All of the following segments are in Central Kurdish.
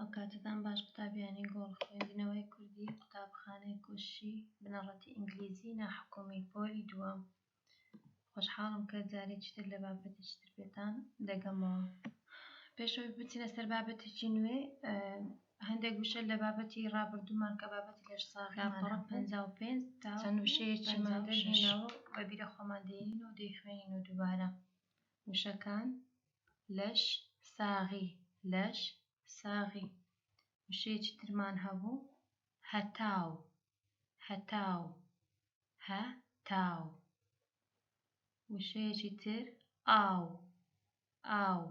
ئەو کاتەتان باش قوتابیانی گۆڵ خوێندنەوەی کوردی قوتابخانەی کۆششی بنەڕەتی ئینگلیزی ناحکومی پۆلی دووەم خۆشحاڵم کە جارێکی تر لە بابەتێکی تر پێتان دەگەمەوە. پێشەوەی بچینە سەر بابەتێکی نوێ هەندێک وشە لە بابەتی ڕابردوومان کە بابەتی لەش ساغیمان لاپەڕە هەبوو 55 چەند تاوەکو وشەیەکیمان 56. دەرهێناوە و بە بیرە خۆمان دێنین و دەیخوێنین و دووبارە وشەکان لەش ساغی لەش ساغی وشەیەکی ترمان هەبوو هەتاو هەتاو هەتاو وشەیەکی تر ئاو ئاو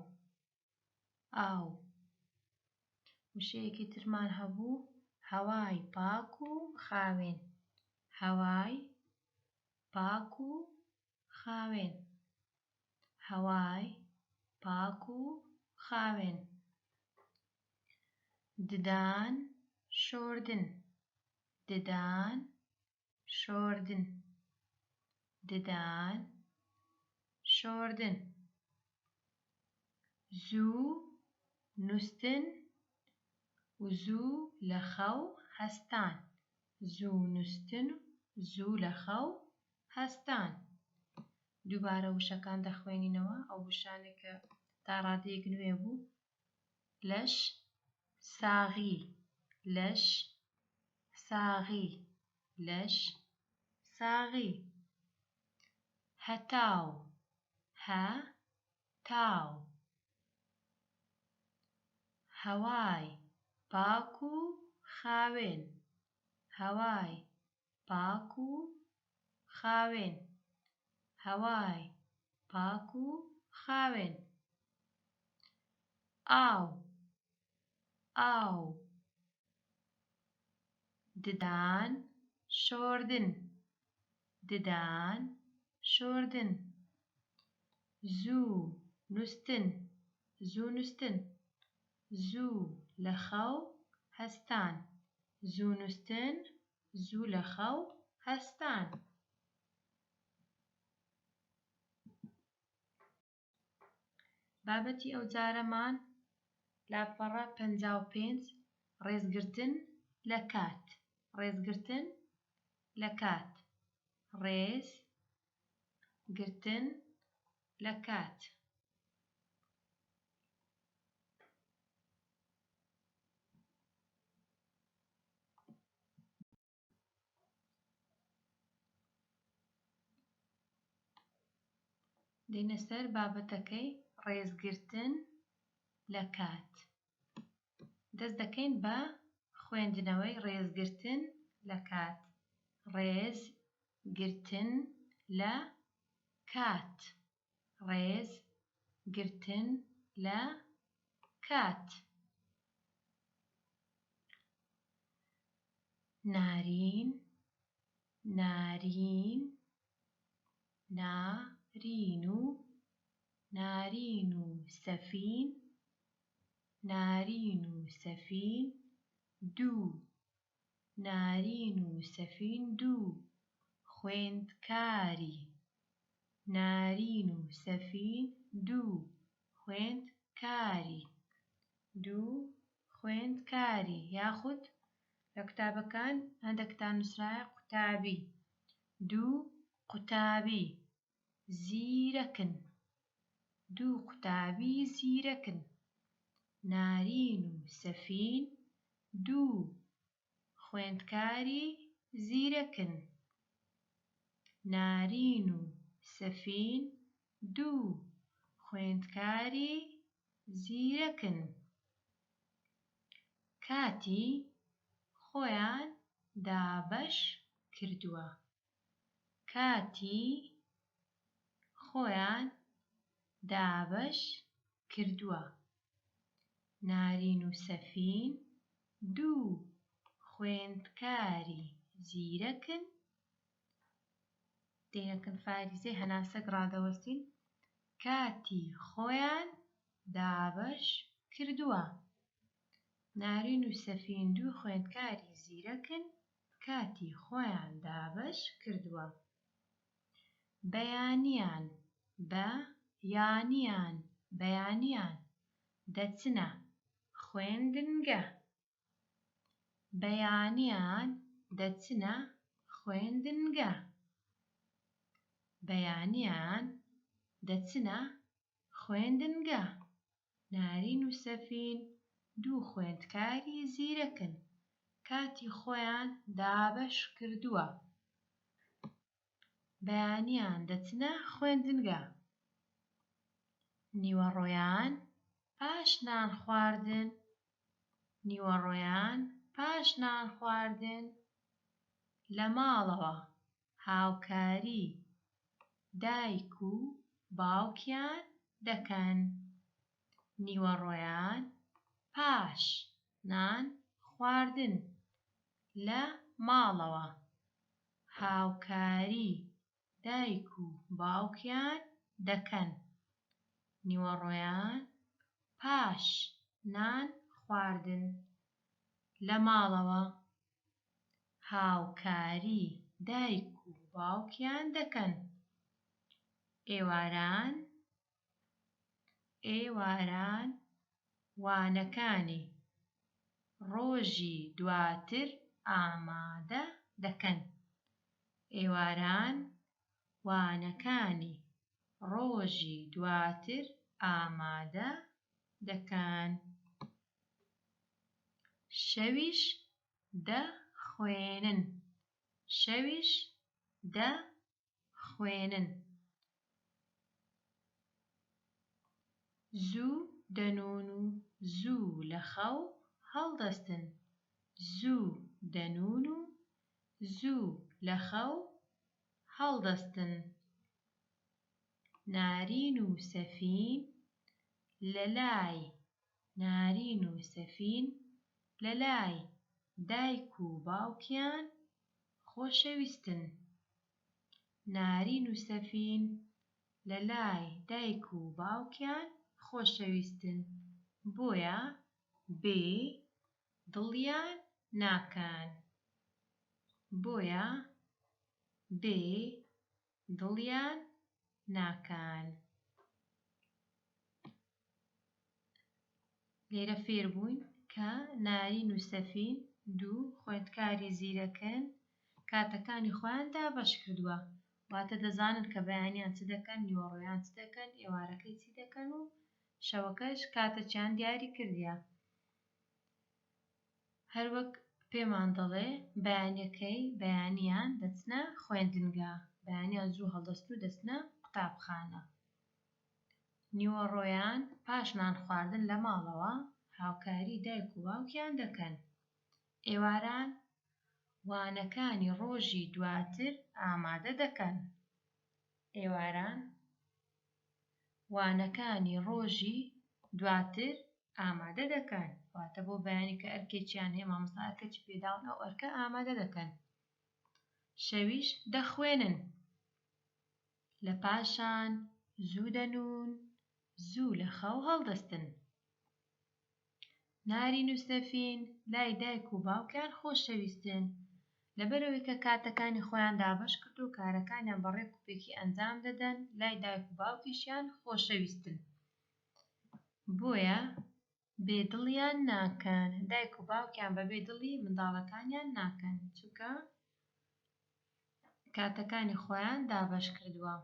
ئاو وشەیەکی ترمان هەبوو هەوای پاک و خاوێن هەوای پاک و خاوێن هەوای پاک و خاوێن ددان شۆردن ددان شۆردن ددان شۆردن زوو نوستن و زوو لە خەو هەستان زوو نوستن و زوو لە خەو هەستان. دووبارە وشەکان دەخوێنینەوە ئەو وشانەی کە تا ڕادەیەک نوێ بوو لەش ساغی لەش ساغی لەش ساغی هەتاو هە تاو هەوای پاک و خاوێن هەوای پاک و خاوێن هەوای پاک و خاوێن ئاو ئاو ددان شۆردن ددان شۆردن زوو نوستن زوو نوستن زوو لە خەو هەستان زوو نوستن زوو لە خەو هەستان. بابەتی ئەوجارەمان لاپەڕە 55 ڕێزگرتن لە کات ڕێزگرتن لە کات ڕێز گرتن لە کات. دێینە سەر بابەتەکەی ڕێزگرتن لە کات. دەست دەکەین بە خوێندنەوەی ڕێزگرتن لە کات. ڕێز گرتن لە کات. ڕێز گرتن لە کات. نارین نارین نارین و نارین و سەفین نارین و سەفین دوو نارین و سەفین دوو خوێندکاری نارین و سەفین دوو خوێندکاری دوو خوێندکاری یاخود لە قوتابەکان هەندێکتان نووسرایە قوتابی دوو قوتابی زیرەکن دوو قوتابی زیرەکن نارین و سەفین دوو خوێندکاری زیرەکن نارین و سەفین دوو خوێندکاری زیرەکن کاتی خۆیان دابەش کردووە کاتی خۆیان دابەش کردووە نارین و سەفین دوو خوێندکاری زیرەکن دێنەکن فاریزەی هەناسەک ڕادەوەستین کاتی خۆیان دابەش کردووە نارین و سەفین دوو خوێندکاری زیرەکن کاتی خۆیان دابەش کردووە بەیانیان بە یانیان بەیانیان دەچنە. خوێندنگە. بەیانیان دەچنە خوێندنگە. بەیانیان دەچنە خوێندنگە. نارین و سەفین دوو خوێندکاری زیرەکن، کاتی خۆیان دابەش کردووە. بەیانیان دەچنە خوێندنگە. نیوەڕۆیان پاش نان خواردن نیوەڕۆیان پاش نان خواردن لە ماڵەوە هاوکاری دایک و باوکیان دەکەن. نیوەڕۆیان پاش نان خواردن لە ماڵەوە هاوکاری دایک و باوکیان دەکەن. نیوەڕۆیان پاش نان خواردن لە ماڵەوە هاوکاری دایک و باوکیان دەکەن. ئێواران ئێواران وانەکانی ڕۆژی دواتر ئامادە دەکەن. ئێواران وانەکانی ڕۆژی دواتر ئامادە دەکەن. شەویش دەخوێنن. شەویش دەخوێنن. زوو دەنوون و زوو لە خەو هەڵدەستن. زوو دەنوون و زوو لە خەو هەڵدەستن. نارین و سەفین لە لای نارین و سەفین لە لای دایک و باوکیان خۆشەویستن. نارین و سەفین لە لای دایک و باوکیان خۆشەویستن بۆیە بێ دڵیان ناکەن. بۆیە بێ دڵیان ناکەن. لێرە فێر بووین کە نارین و سەفین دوو خوێندکاری زیرەکن کاتەکانی خۆیان دابەش کردووە واتە دەزانن کە بەیانیان چ دەکەن نیوەڕۆیان چ دەکەن ئێوارەکەی چی دەکەن و شەوەکەش کاتەکیان دیاری کردیە هەروەک پێمان دەڵێ بەیانیەکەی بەیانیان دەچنە خوێندنگا بەیانیان زوو هەڵدەستن و دەچنە قوتابخانە نیوەڕۆیان پاش نان خواردن لە ماڵەوە هاوکاری دایک و باوکیان دەکەن ئێواران وانەکانی ڕۆژی دواتر ئامادە دەکەن ئێواران وانەکانی ڕۆژی دواتر ئامادە دەکەن واتە بۆ بەیانی کە ئەرکێکیان هەیە مامۆستا ئەرکێکی پێداون ئەو ئەرکە ئامادە دەکەن شەویش دەخوێنن لە پاشان زوو دەنوون زوو لە خەو هەڵدەستن نارین و سەفین لای دایک و باوکیان خۆشەویستن لەبەرئەوەی کە کاتەکانی خۆیان دابەش کردووە و کارەکانیان بە ڕێک و پێکی ئەنجام دەدەن لای دایک و باوکیشیان خۆشەویستن بۆیە بێ دڵیان ناکەن دایک و باوکیان بەبێ دڵی منداڵەکانیان ناکەن چونکە کاتەکانی خۆیان دابەش کردووە.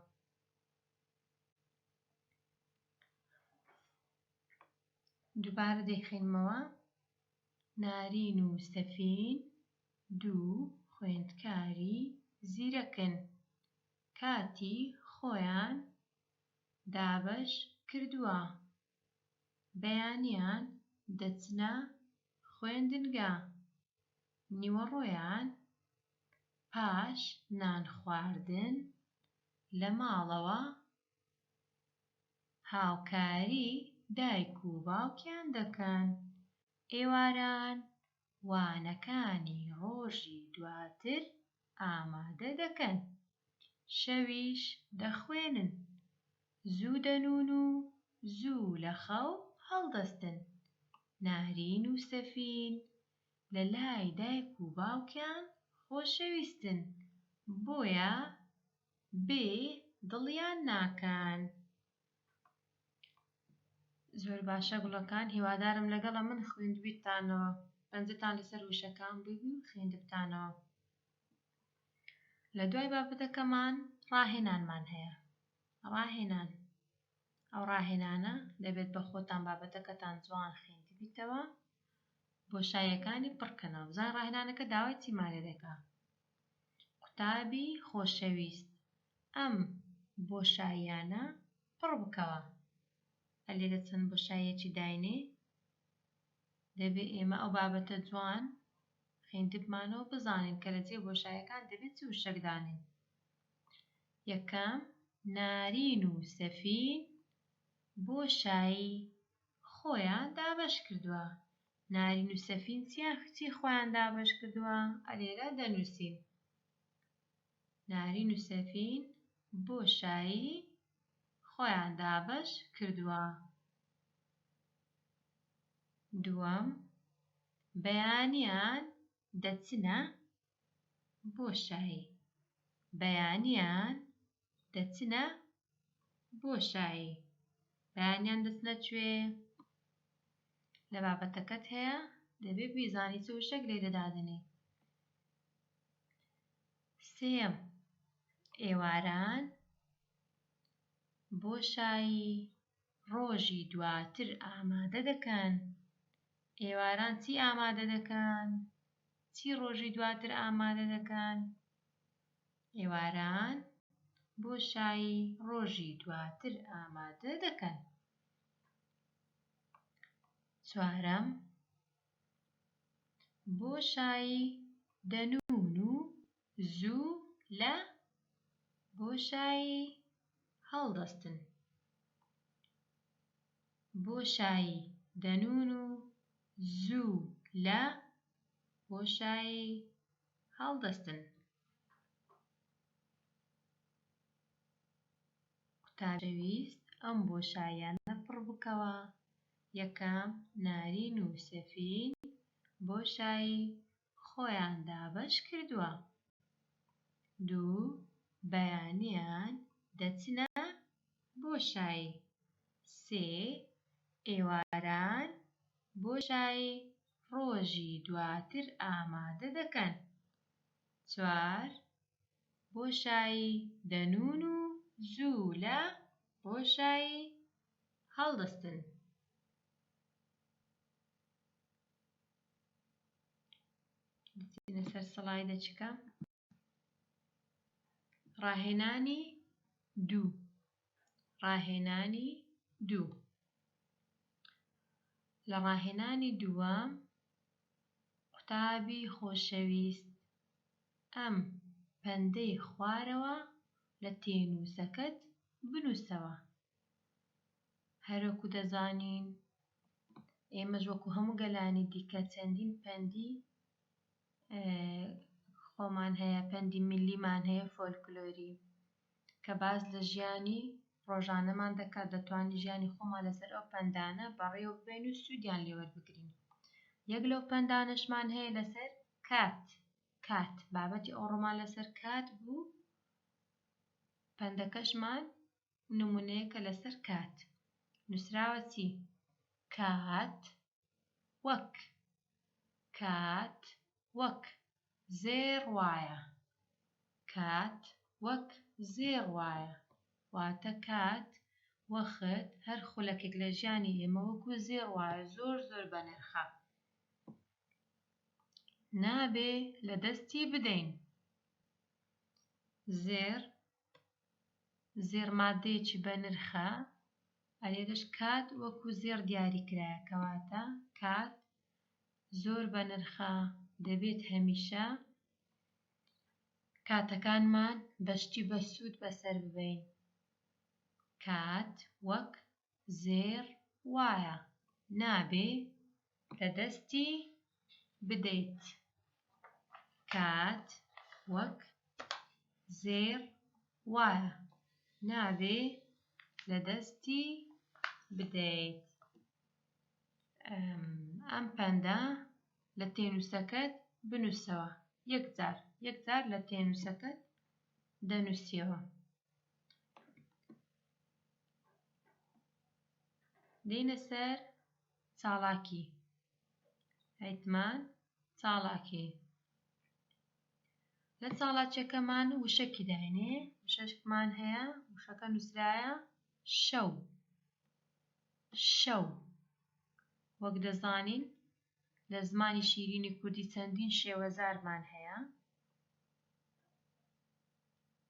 دووبارە دەیخوێنمەوە نارین و سەفین دوو خوێندکاری زیرەکن کاتی خۆیان دابەش کردووە بەیانیان دەچنە خوێندنگا نیوەڕۆیان پاش نان خواردن لە ماڵەوە هاوکاری دایک و باوکیان دەکەن ئێواران وانەکانی ڕۆژی دواتر ئامادە دەکەن شەویش دەخوێنن زوو دەنوون و زوو لە خەو هەڵدەستن نارین و سەفین لە لای دایک و باوکیان خۆشەویستن بۆیە بێ دڵیان ناکەن. زۆر باشە گوڵەکان هیوادارم لەگەڵە من خوێندبیتانەوە پەنجەتان لەسەر وشەکان بووبی و خوێندبتانەوە. لە دوای بابەتەکەمان ڕاهێنانمان هەیە ڕاهێنان ئەو ڕاهێنانە دەبێت بە خۆتان بابەتەکەتان جوان خوێندبیتەوە بۆشاییەکانی پڕکەنەوە بزانین ڕاهێنانەکە داوای چیمان لێ دەکا قوتابی خۆشەویست ئەم بۆشاییانە پڕ بکەوە ئەلێرە چەند بۆشاییەکی داینێ دەبێ ئێمە ئەو بابەتە جوان خوێندبمانەوە بزانین کە لە جێ بۆشایەکان دەبێت چ وشەک دانێین. یەکەم، نارین و سەفین بۆشایی خۆیان دابەش کردووە. نارین و سەفین چیان چی خۆیان دابەش کردووە؟ ئەلێرە دەنووسین. نارین و سەفین بۆشایی خۆیان دابەش کردووە. دووەم، بەیانیان دەچنە بۆشایی. بەیانیان دەچنە بۆشایی. بەیانیان دەچنە کوێ؟ لە بابەتەکەت هەیە دەبێ بیزانی چ وشەک لێرە دادەنێی. سێیەم، ئێواران بۆشایی ڕۆژی دواتر ئامادە دەکەن. ئێواران چی ئامادە دەکەن؟ چی ڕۆژی دواتر ئامادە دەکەن؟ ئێواران بۆشایی ڕۆژی دواتر ئامادە دەکەن. چوارەم، بۆشایی دەنوون و زوو لە بۆشایی هەڵدەستن. بۆشایی دەنوون و زوو لە بۆشایی هەڵدەستن. قوتابی ویست ئەم بۆشاییانە پڕ بکەوە، یەکەم، نارین و سەفین بۆشایی خۆیان دابەش کردووە. دوو، بەیانیان دەچنە بۆشایی. سێ، ئێواران بۆشایی ڕۆژی دواتر ئامادە دەکەن. چوار، بۆشایی دەنوون و زوو لە بۆشایی هەڵدەستن. دەچینە سەر سڵایدەچکە. ڕاهێنانی دوو ڕاهێنانی دوو لە ڕاهێنانی دووەم قوتابی خۆشەویست ئەم پەندەی خوارەوە لە تێنووسەکەت بنووسەوە. هەروەکو دەزانین ئێمەش وەکو هەموو گەلانی دیکە چەندین پەندی خۆمان هەیە، پەندی میللیمان هەیە فۆلکلۆری کە باس لە ژیانی ڕۆژانەمان دەکات، دەتوانین ژیانی خۆمان لەسەر ئەو پەندانە بەڕێوە ببەین و سوودیان لێ وەربگرین. یەک لەو پەندانەشمان هەیە لەسەر کات، کات بابەتی ئەوڕۆمان لەسەر کات بوو، پەندەکەشمان نموونەیەکە لەسەر کات. نووسراوە چی؟ کات وەک کات وەک زێڕ وایە کات وەک زێڕ وایە واتە کات وەخت هەر خولەکێک لە ژیانی ئێمە وەکو زێڕ وایە زۆر زۆر بەنرخە نابێ لە دەستی بدەین زێڕ زێڕ ماددەیەکی بەنرخە ئەلێرەش کات وەکو زێڕ دیاری کرایە کەواتە کات زۆر بەنرخە دەبێت هەمیشە کاتەکانمان بە شتی بەسوود بەسەر ببەین کات وەک زێڕ وایە نابێ لەدەستی بدەیت کات وەک زێڕ وایە نابێ لەدەستی بدەیت. ئەم پەندە لە تێنووسەکەت بنووسەوە یەک جار یەک جار لە تێنووسەکەت دەنووسیەوە. دێینە سەر چاڵاکی. هەیتمان چاڵاکی. لە چاڵاکیەکەمان وشەکی داینێ، وشەشکمان هەیە، وشەکە نووسرایە شەو. شەو. وەک دەزانین لە زمانی شیرینی کوردی چەندین شێوەزارمان هەیە.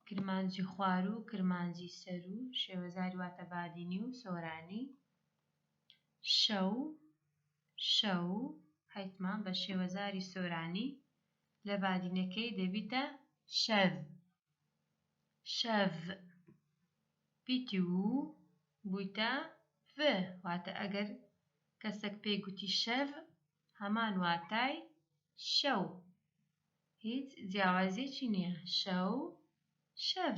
کرمانجی خواروو، کرمانجی سەروو، شێوەزاری واتە بادینی و سۆرانی. شەو، شەو، هەیتمان بە شێوەزاری سۆرانی لە بادینەکەی دەبیتە شەڤ. شەڤ. پیتی و بوویتە ڤ، واتە ئەگەر کەسێک پێی گوتی شەڤ هەمان واتای شەو. هیچ جیاوازیەکی نییە. شەو، شەڤ.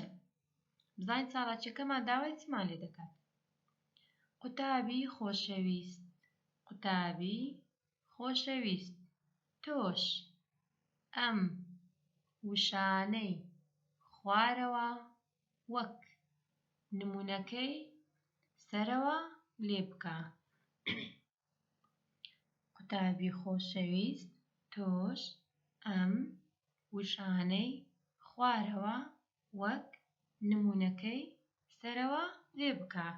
بزانین چالاکیەکەمان داوای چیمان لێ دەکات. قوتابی خۆشەویست، قوتابی خۆشەویست، تۆش ئەم وشانەی خوارەوە وەک نمونەکەی سەرەوە لێ بکە. قوتابی خۆشەویست تۆش ئەم وشانەی خوارەوە وەک نموونەکەی سەرەوە لێ بکە.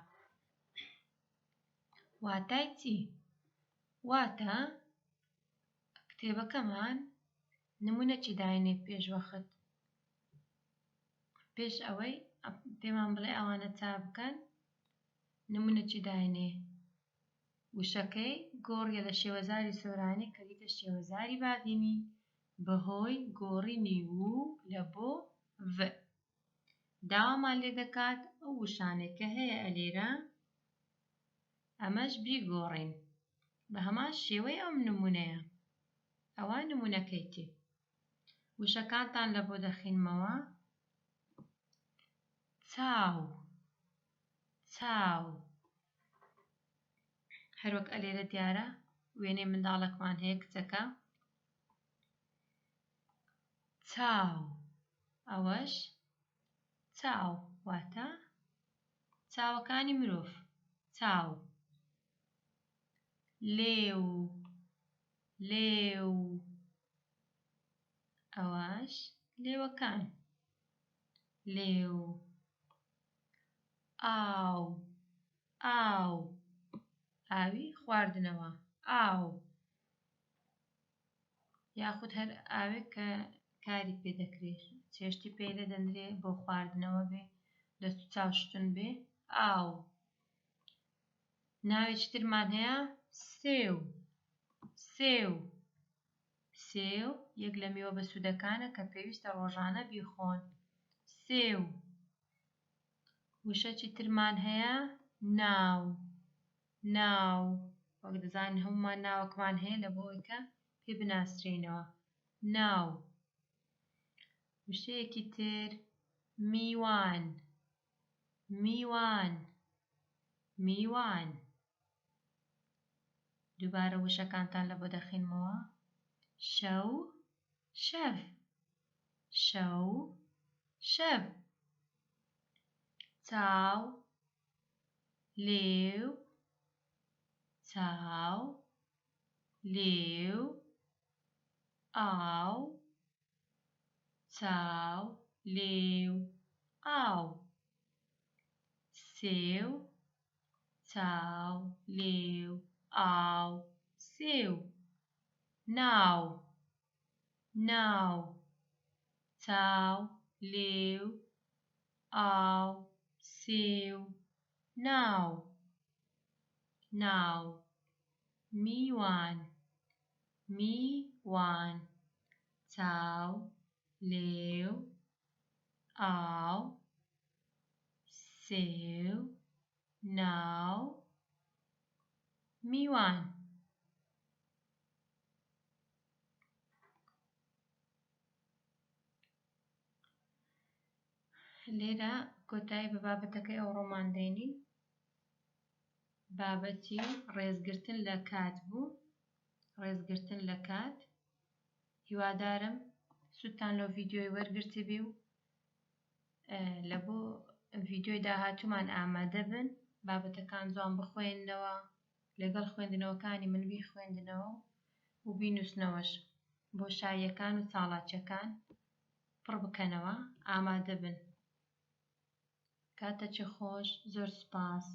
واتای چی؟ واتە کتێبەکەمان نموونەکی داینێ پێش وەخت پێش ئەوەی پێمان بڵێ ئەوانە چا بکەن نموونەکی داینێ وشەکەی گۆڕیە لە شێوەزاری سۆرانی کردیتە شێوەزاری بادینی بەهۆی گۆڕینی و لە بۆ ڤ. داوامان لێ دەکات ئەو وشانەی کە هەیە ئەلێرە ئەمەش بیگۆڕین بە هەمان شێوەی ئەم نمونەیە. ئەوە نمونەکەیتی. وشەکانتان لە بۆ دەخینمەوە. چاو، چاو. هەروەک ئەلێرە دیارە وێنەی منداڵەکمان هەیە کچەکە. چاو، ئەوەش چاو واتە چاوەکانی مرۆڤ. چاو. لێو، لێو، ئەوەش لێوەکان. لێو. ئاو، ئاو، ئاوی خواردنەوە. ئاو یاخود هەر ئاوێک کە کاری پێ دەکرێت، چێشتی پێ لێ دەنرێ بۆ خواردنەوە بێ، دەست و چاو شتن بێ. ئاو. ناوێکی ترمان هەیە سێو. سێو. سێو یەک لە میوە بەسوودەکانە کە پێویستە ڕۆژانە بیخۆن. سێو. وشەکی ترمان هەیە ناو. ناو. وەک دەزانین هەموومان ناوەکمان هەیە لە بۆ ئەوەی کە پێ بناسرێینەوە. ناو. وشەیەکی تر میوان. میوان. میوان. دووبارە وشەکانتان لە بۆ دەخینمەوە. شەو، شەڤ. شەو، شەڤ. چاو، لێو، چاو، لێو، ئاو، چاو، لێو، ئاو. سێو، چاو، لێو، ئاو، سێو. ناو، ناو، چاو، لێو، ئاو، سێو، ناو. ناو. میوان، میوان، چاو، لێو، ئاو، سێو، ناو، میوان. لێرە کۆتایی بە بابەتەکەی ئەوڕۆمان دێنین. بابەتی ڕێزگرتن لە کات بوو. ڕێزگرتن لە کات. هیوادارم سوودتان لەو ڤیدیۆی وەرگرتبی و لە بۆ ڤیدیۆی داهاتوومان ئامادە بن. بابەتەکان جوان بخوێننەوە. لەگەڵ خوێندنەوەکانی من بیخوێندنەوە و بینووسنەوەش. بۆشاییەکان و چاڵاکیەکان پڕ بکەنەوە. ئامادە بن. کاتەکی خۆش. زۆر سوپاس.